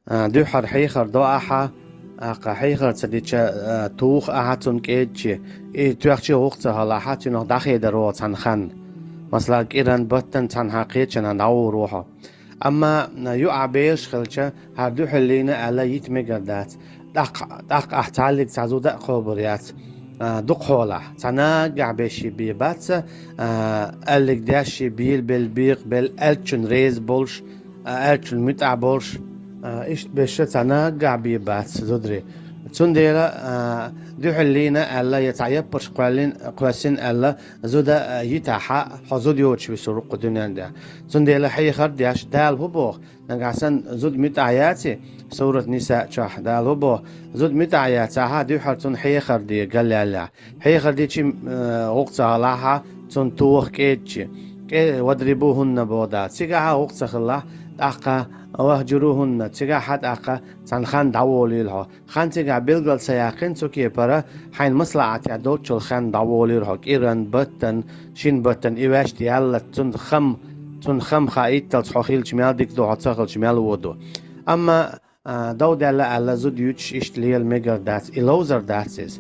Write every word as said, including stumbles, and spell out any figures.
А, дуьххьара хьехар до ахьа, тӀаккха хьехар ца дича, а, тоха ахьа цунна кӀеда чу. И тоьхча гӀуллакх ца хилла ахьа, цунах дӀахедар вогӀу цхьана ханна. Масала, кӀиран баттан цхьана хьан кхечанхьа дӀаволаву хьо. Амма, а, юкъахь бераш хилча, хӀара дуьхьал лийна аьлла йита мегар дац. ТӀаккха, тӀаккха ахь цхьаллиг цхьа зуда а кхобур яц. А, дукха хьолахь. Цхьа наггахь беш бен бац, а, аьллиг деш, бийлабелла, бекъабелла, аьллачунна реза болуш, а, аьллачунна муьтӀахь болуш, а, иштта беш цхьа наггахь бен бац зударий. Цундела, а, дуьхьал лийна аьлла, я цхьа яппарш кхоьллин-, кхоьссина аьлла, зуда, а, йитахь, хьо зуда йоцуш висур ву кху дуьнен тӀехь. Цундела хьехар деш, Дала хӀун боху? Нагахь санна зуда муьтӀахь яций, Сурат Ниса чохь Дала хӀун боху? Зуда муьтӀахь яцахь, дуьххьара цунна хьехар де, галъяьллехь. Хьехар дичи, э, гӀуллакх ца хилахь, цунна тоха кӀеда чу. КӀе-, «Вадрибухунна» боху Дала. Цигахь гӀуллакх ца хилахь, тӀаккха «Вахджурухунна», цигахь тӀаккха цхьана ханна дӀаволийла хьо. Хан цигахь билгал ца яьккхина цу кепара, хьайна маслаӀатехь долччул хан дӀаволийла хьо, кӀиран баттан, шина баттан и ваьшта яьлла, цунна хам, цунна хам хаитталц хьо хилча мел дика ду, хьо ца хилча мел вон ду. Амма, а, дов даьлла аьлла, зуда юьтуш иштта лела мегар дац, и ловзар дац иза.